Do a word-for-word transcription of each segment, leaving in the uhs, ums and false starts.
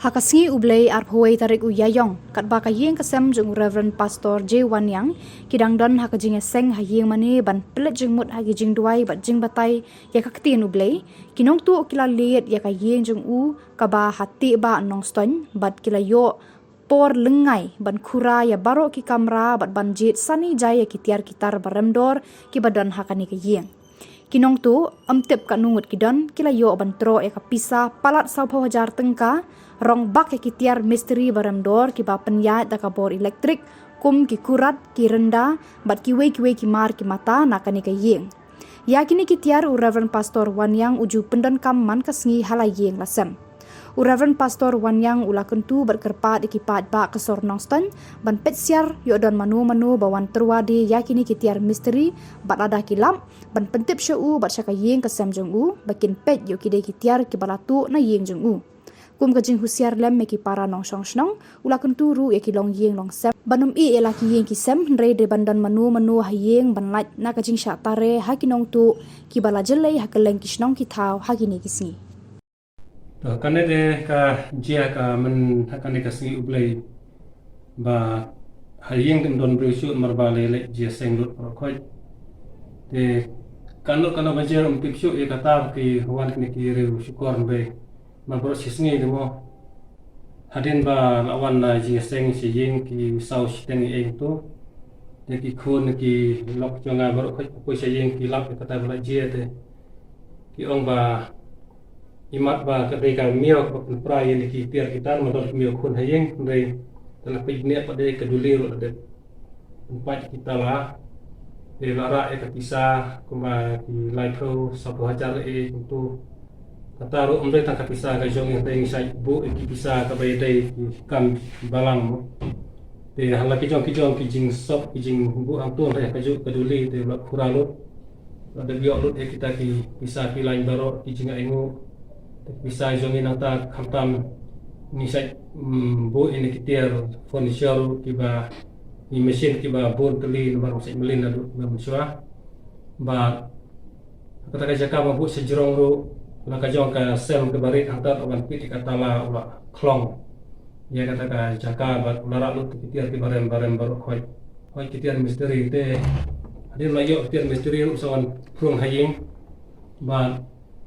Ha ka sngi U Blei arphew wei tarik u Ïaïong, katba ka ïing ka sem jong u Reverend Pastor J Wanyang ki dang don ha ka jingïaseng ha ïing mane ban pynleit jingmut ha ki jingduwai bad jingbatai ïa ka ktien U Blei, ki nongtuh ki la leit ïa ka ïing jong u kaba ha Tehbah Nongstoiñ bad ki la ïoh por lyngngai ban khura ïa baroh ki kamra bad ban jied sani jai ïa ki tiar ki tar ba rem dor kiba don ha kane ka ïing. Ki nongtuh, ym tip katno ngut ki don, ki la ïoh ban troh ïa ka pisa palat sawphew hajar tyngka, rong bak ïa ki tiar mistri ba rem dor kiba pynïaid da ka bor elektrik, kum ki kurat, ki rynda bad kiwei kiwei ki mar ki mata na kane ka ïing. Ïa kine ki tiar u Reverend Pastor Wanyang u ju pyndonkam man ka sngi ha la ïing la sem. U Reverend Pastor Wanyang u la kyntu bad kyrpad ïa ki paidbah ka sor Nongstoiñ ban peit siar ïoh don mano mano ba wan tyrwa de ïa kine ki tiar mistri bad lada ki lap ban pyntip sha u bad sha ka ïing ka sem jong u ba kin peit ïoh ki dei ki tiar kiba la tuh na ïing jong u. Kum ka jinghusiar lem ïa ki para nongshong shnong, u la kyntu ruh ïa ki longïing longsem ban ym ïeh ïa la ki ïing ki sem, hynrei dei ban don mano mano ha ïing ban lait na ka jingshah tare ha ki nongtuh kiba la jyllei ha kylleng ki shnong ki thaw ha kine ki sngi. To, kane de ka jia ka myn ha kane ka sngi U Blei ba ha ïing ym don briew shuh namar ba la leit jia seng lut baroh khoit. Te kano kano ba jia ym tip shuh ïa kata ki wan kine ki riew shukor, hynrei namar baroh shi sngi de mo. Hadien ba la wan na jia seng sha ïing ki saw shiteng ïa ïing to. Te ki khun ki lok jong nga baroh khoit poi sha ïing ki lap ïa kata ba la jia te ki ong ba imat ba ka dei ka miaw kaba pynpra ïa ki tiar ki tar, ma don ki miaw khun ha ïing, hynrei te la peit bniah pat de ka duli ruh la dep pynpait ki tala. Te la rah ïa ka pisa kumba ki laiphew sawphew hajar e kumto. Kata ruh ym dei tang ka pisa ka jong ngi, te ngi shait buh ïa ki pisa kaba ïadei ki kam balang mo. Te ha la ki jong ki jong ki jingsop ki jingbuh hangto, te kajuh ka duli te la khura lut. La dep ïoh lut ïa kita ki pisa ki lain baroh ki jingainguh. Te pisa jong ngi nangta khamtam ngi shait, mm, buh ïa ki tiar furniture kiba, ki machine kiba bun tylli namar ngim shait mlien naduh mynshwa. Bad kata ka jaka ba buh sha jrong ruh, la ka jong ka sem kaba rit hangta, ban peit ïa ka tala u la khlong ïa kata ka jaka bad u la rah lut ki tiar kiba rem ba rem baroh khoit. Khoit ki tiar mistri te hadien la ïoh ki tiar mistri ruh sa wan phrung ha ïing. Bad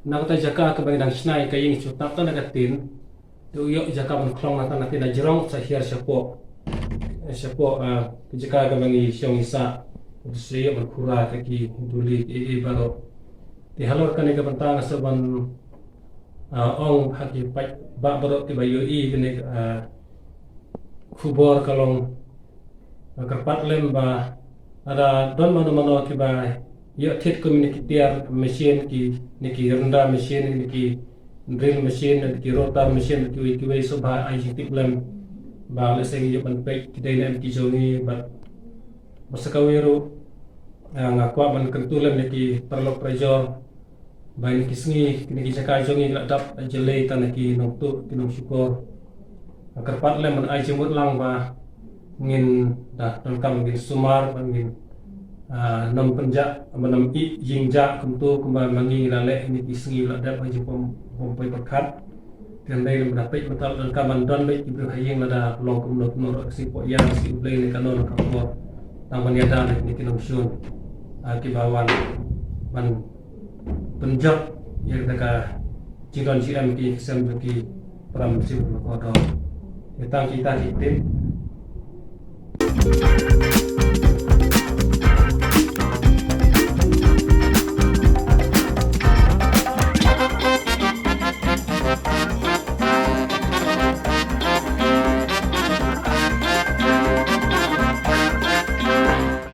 na kata jaka kaba ngi dang shna ïa ka ïing shu tap ta na ka tin, te u ïoh jaka ban khlong na ta na tin na jrong sa hiar shapoh. Shapoh, ah, ka jaka kaba ngi shong ngi sah. U sa ïoh ban khura ta ki duli ki ei ei baroh. Te halor kane ka bynta nga sa ban, ah, ong ha ki paidbah baroh kiba ïohi kane, ah, khubor ka long, ah, kyrpad lem ba lada don mano mano kiba ïoh thied kum kine ki tiar machine, ki, kine ki rynda machine, kine ki drill machine, kine ki rotor machine, kiwei kiwei, sngewbha ai jingtip lem ba lehse ngi ïoh ban peit ki dei ne em ki jong ngi. Bad ba sa kawei ruh, ah, nga kwah ban kyntu lem ïa ki paralok parajor ba ïa kine ki sngi kine ki jaka jong ngi la dap jyllei tang na ki nongtuh ki nongshukor. Nga kyrpad lem ban ai jingmut lang ba ngin da donkam ngin sumar, ba ngin, ah, nym pynjah, ba nym ïeh jingjah kumto kumba ma ngi la leh ïa kine ki sngi la dap ha jingpom pom poi pyrkhat. Te hynrei lada peit mynta donkam ban don beit ki briew ha ïing lada long kumno kumno ruh, ka sngi Pohiar, ka sngi U Blei ne kano kano ka por, tang ban ïada ïa kine ki nongshun, ah, kiba wan ban pynjot ïa kata ka jingdon jingem ki sem jong ki para mynsiem ba kordor. Te tang kita ki tip